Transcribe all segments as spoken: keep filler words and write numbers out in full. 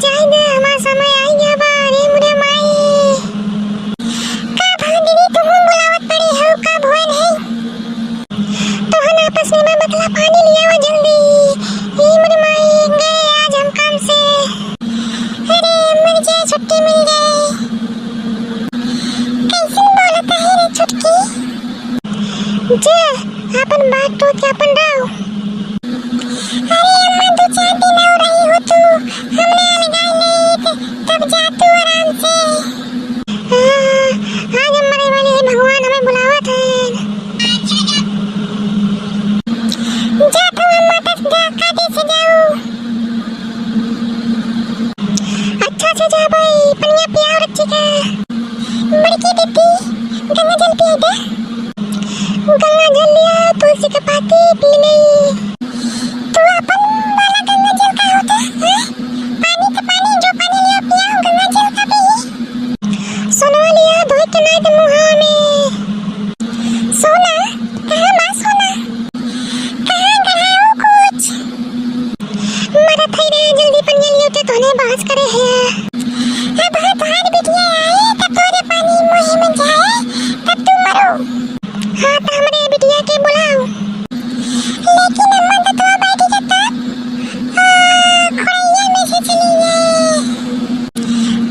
जाए दे, हमार समय आई गया बा। अरे मोरे माई, का भा दीदी, तुहूँ बुलावत पड़ी हो, का भोन है? तोहन आपस में बतला, पानी लियावा जल्दी। ई मोरे माई, गए आज हम काम से। अरे मर जाए, छुट्टी मिल जाए। कैसन बोलत है रे छुटकी? जा, आपन बात तो के आपन रहो। अरे अम्मा, दो चार दिन और रही हो तू, हमने अलगाई लेत, तब जा तू आराम से। हाँ, आज हम मरे वाले हैं, भगवान हमें बुलावत है। जा तू अम्मा, तब जा, काटे से जाओ। अच्छा से जा भाई, पनिया पियाओ रखी का। बड़की दीदी, गंगा जल पिया दे। गंगा जल लिया, तुलसी के पाती पी ले। तू अपन वाला गंगा जल का होता, हैं? पानी तो पानी, जो पानी लिया पिया, गंगा जल का पी। सोनवा लिया, धोई के नाई दे मुहा में। सोना, कहाँ बा सोना? कहाँ गया वो कुछ? मरत है रे, जल्दी पनिया लियो ते तोने बहस करे है। अब हाँ तोहार बिटिया आई त तोरे पानी मुँह में जाए तब तू मरो। हाँ त हमरे बिटिया के बुलाओ। लेकिन अम्मा त तो बैठी के तब, आ, खोइया में से चली गई।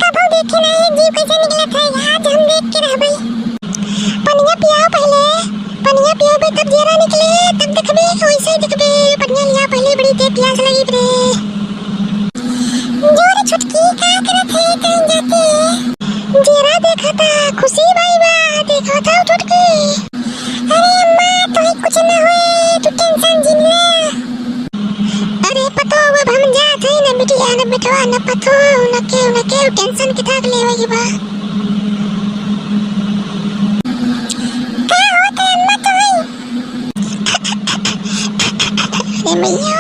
कबो देखे ना ये जीव कैसे निकलत है, आज हम देख के रहबे। पनिया पियाओ पहले, पनिया पियाओ बे, तब जेरा निकले, तब देखबे, वैसे ही देखबे। पनिया लिया पहले, बड़ी तेज प्यास लगी रे। जोर छुटकी का करत है, कहीं जाते? जेरा देखा था, खुशी बाई बा, देखा था छुटकी। अरे अम्मा, तोहे कुछ न होए, तू tension जिन ले। अरे पतो, अब हम जात हई न बिटिया, न बेटवा, न पतो, न केहू, न केहू, tension के थाक लेवे के बा। का होत है अम्मा तोहई? अरे मैया,